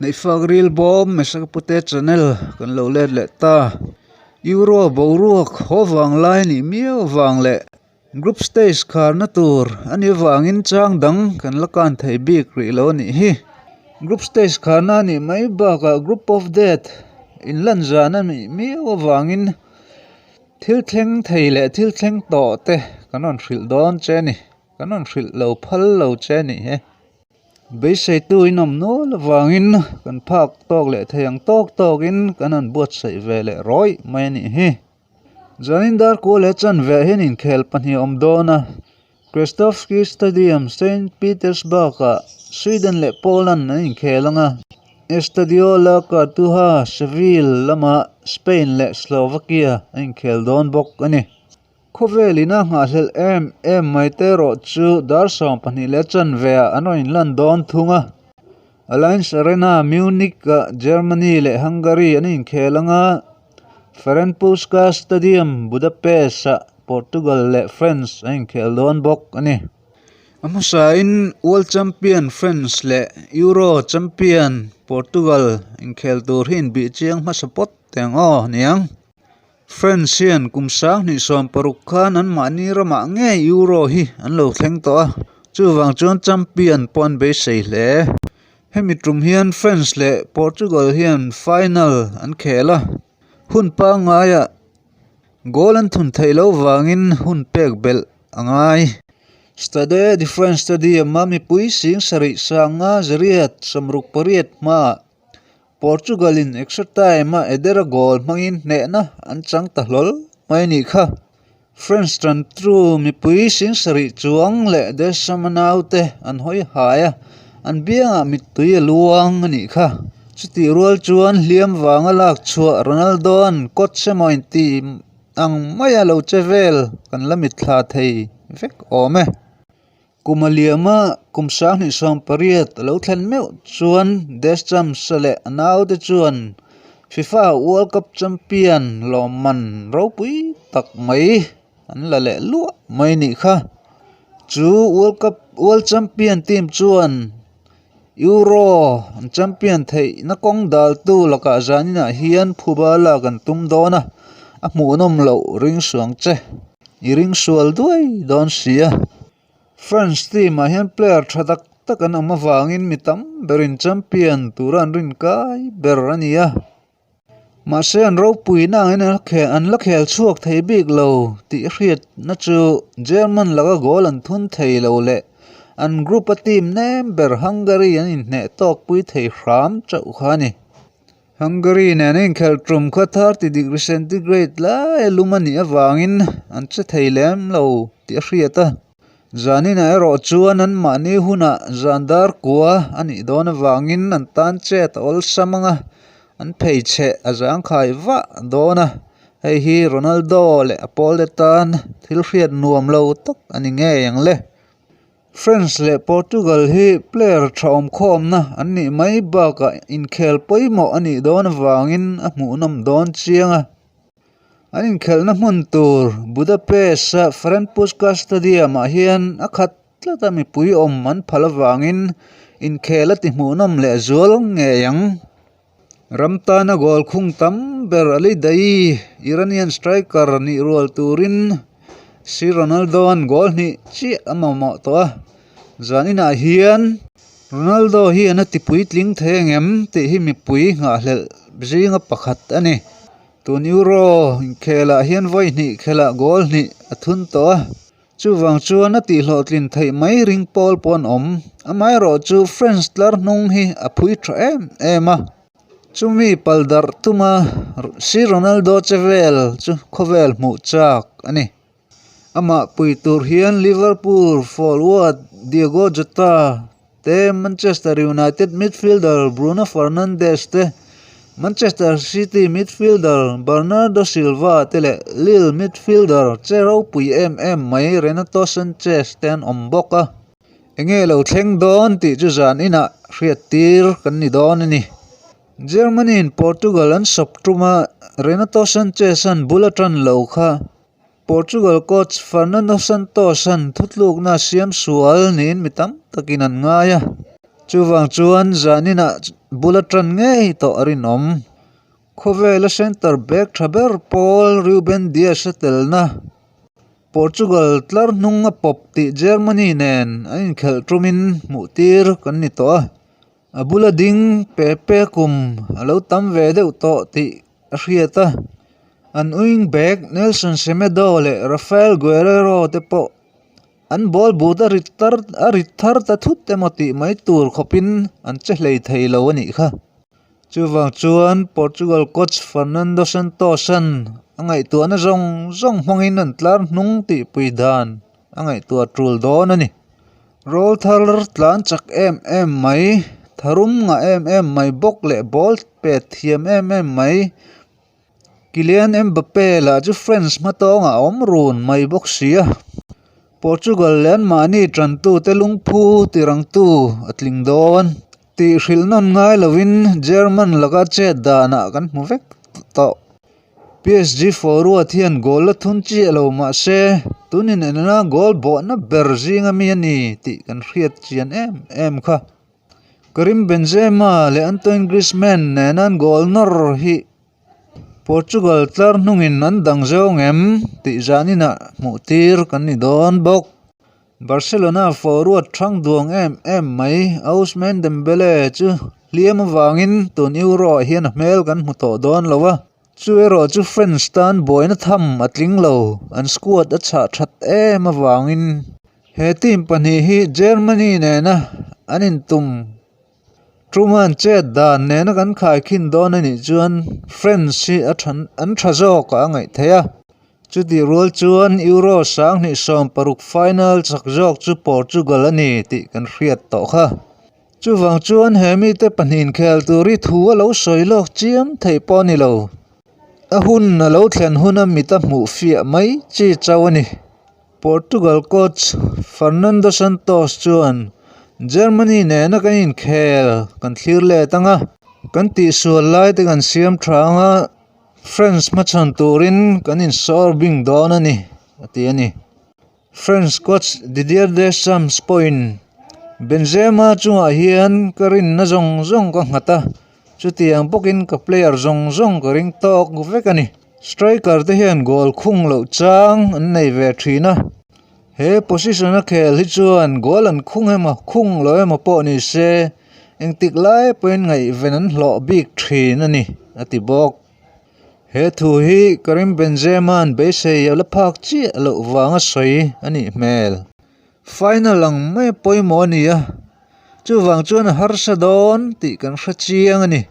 Neihfak ril bawm Mesaka pute channel kan lo let leh ta. Euro boruak haw vang lai nih miau vang leh group stage kharna tur a nih avangin chang dang kan la kan thei bik rih lo a nih hi. Group stage kharna a nih mai bakah group of death inlan zan a nih miau avangin thil thleng thei leh thil thleng tawh te kan rawn hrilh dawn che a ni. Kan rawn hrilh lo phal lo che a nih hi. Beiseitu in awm nual avangin kan phak tawk leh thei ang tawk tawkin kan han buatsaih ve leh rawih mai a nih hi. Zanin Darkua leh Chanve hian inkhel pahnih a awm dawn a, Krestovsky Stadium, Saint Petersburg-ah Sweden leh Poland an inkhel ang a, Estadio La Cartuja, Seville lamah Spain leh Slovakia an inkhel dawn bawk a ni. Khawvel ina nghahhlelh em em mai te erawh chu dar 12 leh chanve ah an rawn inlan dawn thung a. Allianz Arena, Munich ah Germany leh Hungary an inkhel ang a, Ferenc Puskás Stadium, Budapest ah Portugal leh France an inkhel dawn bawk a ni. A hmasain World Champion France leh Euro Champion Portugal inkhel tur hi inbih chiang hmasa pawt teng aw niang. France hian kum 2016 khan anmahni ramah ngei Euro hi an lo thleng tawh a, chuvang chuan champion pawh an beisei hle. Hemi tum hian France leh Portugal hian final an khel a, hun pangngaiah goal an thun theih loh vangin hun pek belh a ngai. Stade de France Stadium-a mipui sing sarih sanga zariat 68 hmaah Portugal in extra time a Eder a goal hmangin hnehna an chang ta hlawl mai a nih kha. France tan tru mipui sing sarih chuang leh Deschamps naute an hawi hai a, an biangah mittui a luang a nih kha. Chutih rual chuan hliam vanga lak chhuah Ronaldo an coach emaw inti ang maia lo che vel kan la mitthla thei vek awm e. Kum a liam a, kum 2018 a lo thlen meuh chuan Deschamps leh a naute chuan FIFA World Cup champion lawmman ropui tak mai an la leh luah mai nih kha. Chu World Cup World Champion team chuan Euro an champion theihna kawng daltu lakah zaninah hian phuba lak an tum dawn a, a hmuhnawm loh ring suang che. I ring sual duai dawn sia. France team ah hian player tha tak tak an awm avangin mi tam berin champion tura an rin kai ber a ni a. Mahse an ropuina angin an la khel chhuak thei bik lo tih hriatna chu German laka goal an thun thei lo leh an group a team nem ber Hungary an inhneh tawk pui thei hram chauh kha a ni. Hungary nen a inkhelh tum kha 30 degree centigrade lai a lum a nih avangin an che thei lem lo tih a hriat a. Zaninah erawh chuan anmahni hunah zan dar kua a nih dawn avangin an tan chet a awlsam ang a, an pheichheh a zangkhai vah dawn a. Hei hi Ronaldo leh a pawlte tan thil hriat nuam lo tak a ni ngei ang le. France leh Portugal hi player tha awmkhawmna an nih mai bakah inkhel pawimawh a nih dawn avangin a hmuhnawm dawn chiang a. An inkhelhna hmun tur Budapest-a Ferenc Puskás Stadium-ah hian a khat tlat a mipui awm an phal avangin inkhel a ti hmuhnawm leh zual ngei ang. Ram tana goal khung tam ber Ali Daei, Iranian striker nih rual turin Si Ronaldo-a'n goal hnih chiah a mamawh tawh a, zaninah hian Ronaldo hian a ti puitling thei angem tih hi mipui nghahhlelh zinga pakhat a ni. Tun Euro inkhelah hian vawi hnih khelhah goal hnih a thun tawh a, chuvang chuan a tihhlawhtlin theih mai ring pawl pawh an awm. Amaherawhchu French tlar hnung hi a phui tha em em a. Chumi pal darh tuma Si Ronaldo che vel chu khawvel hmuh chak a ni. Amah pui tur hian Liverpool forward Diogo Jota te, Manchester United midfielder Bruno Fernandes te, Manchester City midfielder Bernardo Silva te leh Lille midfielder che ropui em em mai Renato Sanches te an awm bawk a. Enge lo thleng dawn tih chu zan inah hriat tir kan ni dawn a ni. Germany in Portugal an sawp tum a, Renato Sanchez-a'n bul a tan lo kha. Portugal coach Fernando Santos-a'n thutlukna a siam sual niin mi tam takin an ngai a, chuvang chuan zaninah bul a tan ngei tawh a rinawm. Khawvela centre back tha ber pawl Ruben Dias a telna Portugal tlar hnung a pawp tih Germany nen an inkhelh tumin hmuh tir kan ni tawh a, a bula ding Pepe kum a lo tam ve deuh tawh tih a hriat a, an wing back Nelson Semedo leh Rafael Guerreiro te pawh an ball but a rit tar a rit thar ta thut emaw tih mai tur khawpin an che hlei thei lo a nih kha. Chuvang chuan Portugal coach Fernando Santos-a'n a ngaihtuahna zawng zawng hmangin an tlar hnung tihpui dan a ngaihtuah tul dawn a ni. Rawl thar tlan chak em em mai, tharum ngah em em mai bawk leh ball pet thiam em em mai. Kylian Mbappe lah chu France hmatawngah a awm run mai bawk si a, Portugal leh anmahni tantute lungphu tirangtu a tling dawn tih hrilh nawn ngai lovin German laka chet danah kan hmu vek tawh. PSG forward hian goal la thun chiah lo mah se tunin enna goal bawhna ber zinga mi a ni tih kan hriat chian em em kha. Karim Benzema leh Antoine Griezmann nena an goal nawr hi Portugal tlar hnungin an dang zawng em tih zaninah hmuh tir kan ni dawn bawk. Barcelona forward thang duang em em mai Ousmane Dembele chu hliam avangin tun Euro ah hian a hmel kan hmu tawh dawn lo a, chu erawh chu France tan buaina tham a tling lo, an squad a chhah that em avangin. He team pahnih hi Germany nena an intum Truman chet dan nena kan khaikhin dawn a nih chuan France hi a tha an tha zawk ah a ngaih theih a. Chutih rual chuan Euro 2016 final chak zawk chu Portugal a ni tih kan hriat tawh kha. Chuvang chuan he mite pahnih inkhel tur hi thu a lo sawi lawk chiam theih pawh a ni lo. A hun a lo thlen huna mit a hmuh fiah mai chi chauh a ni. Portugal coach Fernando Santos chuan, Germany nena kan inkhel kan thlir let ang a, kan tihsual lai te kan siam tha ang a, France hmachhawn turin kan insawr bing dawn a ni, a ti a ni. France coach Didier Deschamps pawhin, Benzema chungah hian ka rinna zawng zawng ka nghat a, chutiang bawkin ka player zawng zawng ka ring tawk vek a ni. Striker te hian goal khung loh chang an nei ve thin a, he position a khel hi chuan goal an khung emaw khung lo emaw pawh ni se engtik lai pawhin ngaihven an hlawh bik thin a ni a ti bawk. He thu hi Karim Benzema-a'n beisei a la phak chiah loh vanga sawi a nih hmel. Final ang mai pawimawh a ni a, chuvang chuan a harsa dawn tih kan hre chiang a ni.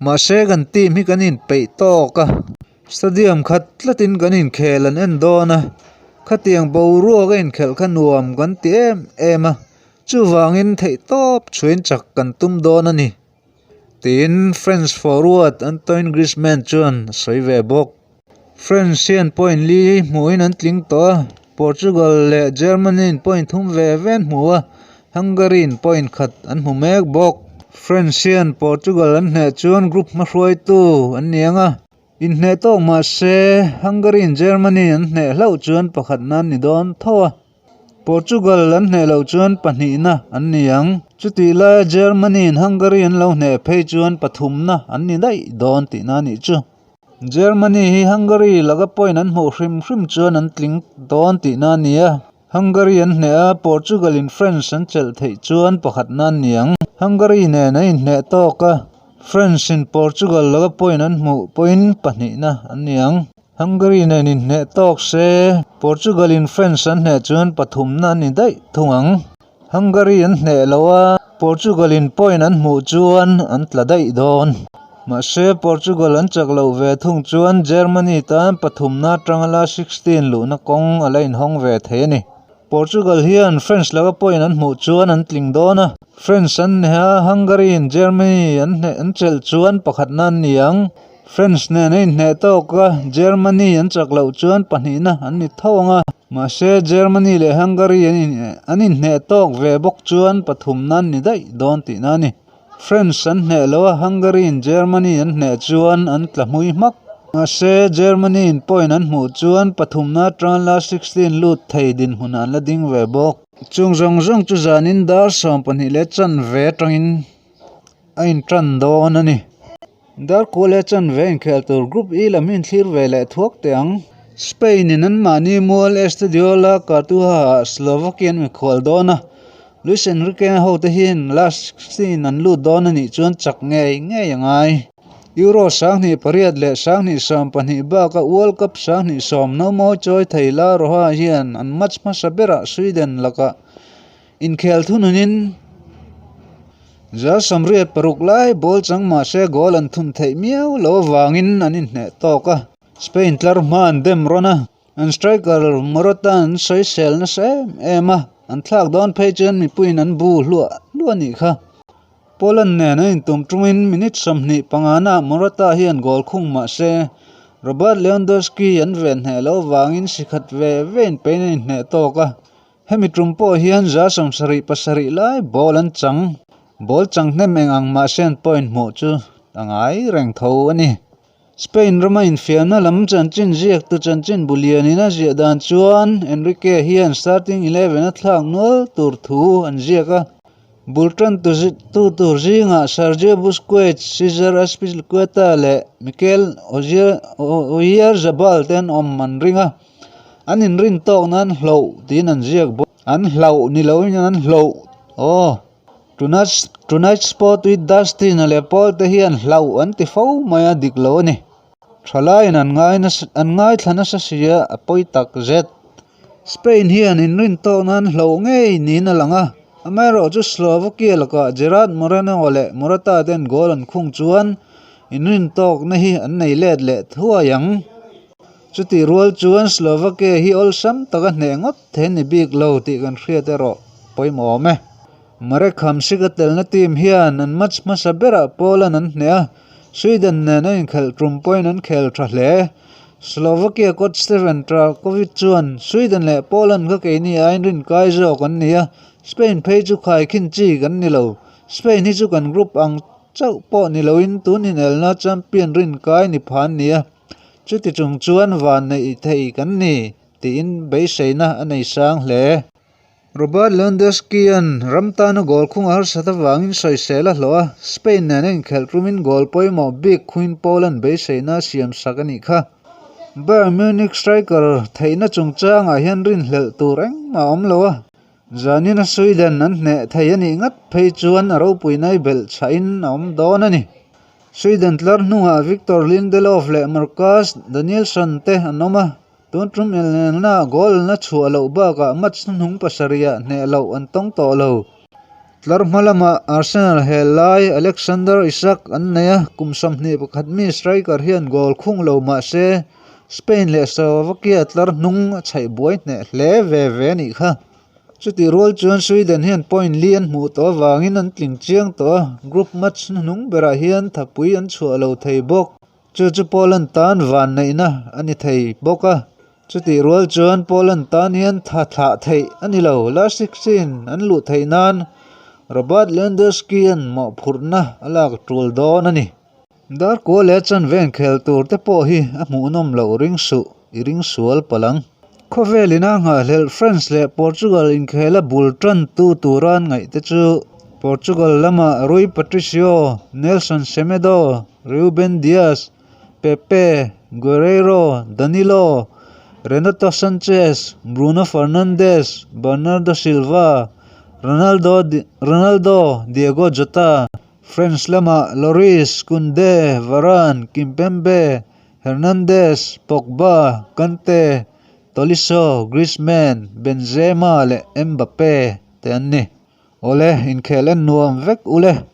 Mahse kan team hi kan inpeih tawk a, stadium khat tlatin kan inkhel an en dawn a, khatiang boruak a inkhelh kha nuam kan ti em em a, chuvangin theihtawp chhuin chak kan tum dawn a ni, tiin French forward Antoine Griezmann chuan a sawi ve bawk. France hian point li hmuhin an tling tawh a, Portugal leh Germany-in point thum ve ve an hmu a, Hungary-in point khat an hmu mek bawk. France hian Portugal an hneh chuan group hmahruaitu an ni ang a, inhneh tawk mah se Hungary-in Germany an hneh hlauh chuan pakhatna an ni dawn tho a. Portugal an hneh loh chuan pahnihna an ni ang. Chutih laia Germany-in Hungary an lo hneh phei chuan pathumna an ni daih dawn tihna a nih chu. Germany hi Hungary laka point an hmuh hrim hrim chuan an tling dawn tihna a ni a. Hungary an hneh a, Portugal in France an chelh theih chuan pakhatna an ni ang. Hungary nen an inhneh tawk a, France in Portugal laka point an hmuh pawhin pahnihna an ni ang. Hungary nen inhneh tawk se, Portugal in France an hneh chuan pathumna an ni daih thung ang. Hungary an hneh lo a, Portugal in point an hmuh chuan an tla daih dawn. Mahse, Portugal an chak loh ve thung chuan Germany tan pathumna atanga last 16 luhna kawng a la inhawng ve thei a ni. Portugal hian France laka point an hmuh chuan an tling dawn a, France an hneh a, Hungary in Germany an hneh an chelh chuan pakhatna an ni ang. France nen a inhneh tawk a, Germany an chak loh chuan pahnihna an ni tho ang a, mahse Germany leh Hungary an inhneh tawk ve bawk chuan pathumna an ni daih dawn tihna a ni. France an hneh lo a, Hungary in Germany an hneh chuan an tla hmui hmak. Mahse, Germany in point an hmuh chuan pathumna atanga last 16 lut thei dinhmun an la ding ve bawk. Chung zawng zawng chu zanin dar 12 leh chanve atangin a intan dawn a ni. Dar kua leh chanve inkhel tur Group E lam hi inthlir ve leh thuak teh ang. Spain in anmahni mual Estadio La Cartuja ah Slovakia an mikhual dawn a, Luis Enrique hote hian last 16 an lut dawn a nih chuan chak ngei ngei a ngai. Euro 2008 leh 2012 baka World Cup 2010 nomawi chawi thei La Roja hian an match hmasa berah Sweden lakah inkhel thununin 86 lai ball chang mah se goal an thun theih miau lo avangin an inhneh tawk a. Spain tlar hma an dem rawn a, an striker Morata an sawisel nasa em em a, an thlak dawn phei chuan mipuiin an bu hluah hluah a nih kha. Poland nen an intum tungin minute 25 ah Morata hian goal khung mah se, Robert Lewandowski an ven hneh loh avangin si khat ve ve inpein an inhneh tawk a. Hemi tum pawh hian 77 lai ball an chang. Ball chang hnem eng ang mah se an point hmuh chu a ngai reng tho a ni. Spain rama infiamna lam chanchin ziaktu chanchin bu lianin a ziah dan chuan Enrique hian starting 11 a thlak nual tur thu an ziak a. Bul tan tu tur zingah Sergio Busquets, Cesar Azpilicueta leh Mikel Oyarzabal te an awm an ring a, an inrin tawk nan hloh tiin an ziak bawk. An hlauh ni loin an hloh aw. Tonight Sport with Dustin leh Paul te hian hlauh an ti fo mai a, dik lo a ni. Thalaiin an ngai nasa an ngaithla nasa si a, a pawi tak zet. Spain hian inrin tawk nan hlauh ngei niin a lang a, amaherawhchu Slovakia lakah Gerard Moreno leh Morata ten goal an khung chuan inrin tawkna hi an nei let leh thuai ang. Chutih rual chuan Slovakia hi awlsam taka hneh ngawt thei a ni bik lo tih kan hriat erawh pawimawh awm e. Marek Hamsik a telna team hian an match hmasa berah Poland an hneh a, Sweden nen an inkhelh tum pawhin an khel tha hle. Slovakia coach Stefan Trajkovic chuan, Sweden leh Poland kha keini aiin rinkai zawk an ni a, Spain phei chu khaikhin chi kan ni lo. Spain hi chu kan group ang chauh pawh ni loin tun inelna champion rinkai ni pha an ni a, chuti chung chuan vanneih thei kan ni, tiin beiseina a nei sang hle. Robert Lewandowski-a'n ram tana goal khung a harsat avangin sawisel a hlawh a, Spain nen a inkhelh tumin goal pawimawh bik khuin Poland beiseina a siam sak a nih kha. Bayern Munich striker theihna chungchangah hian rinhlelh tur engmah a awm lo a, zanin a Sweden an hneh thei a nih ngat phei chuan a ropuina i belh chhahin a awm dawn a ni. Sweden tlar hnungah Victor Lindelof leh Marcus Danielsson te an awm a. Tun tum inelna goal na chhuah loh bakah match hnuhnung pasarihah hneh loh an tawng tawh lo. Tlar hma lamah Arsenal hel lai Alexander Isak an nei a, kum 21 mi striker hian goal khung lo mah se Spain leh Slovakia tlar hnung a chhaih buai hneh hle ve ve a nih kha. Chutih rual chuan Sweden hian point li an hmuh tawh avangin an tling chiang tawh a, group match hnuhnung berah hian thapui an chhuah lo thei bawk. Chu chu Poland tan vanneihna a ni thei bawk a, chutih rual chuan Poland tan hian tha thlah theih a ni lo. Last 16 an luh theih nan Robert Lewandowski-a'n mawhphurhna a lak tul dawn a ni. Darkua leh chanve inkhel tur te pawh hi a hmuhnawm loh ring suh, i ring sual palh ang. Khawvel ina nghahhlelh France leh Portugal inkhela bul tantu tura an ngaih te chu Portugal lamah Rui Patricio, Nelson Semedo, Reuben Dias, Pepe, Guerreiro, Danilo, Renato Sanches, Bruno Fernandes, Bernardo Silva, Ronaldo Ronaldo, Diogo Jota, France lamah Lloris, Kounde, Varane, Kimpembe, Hernandez, Pogba, Kante, Tolisso, Griezmann, Benzema leh Mbappe te an ni. Awle, inkhel en nuam vek ule.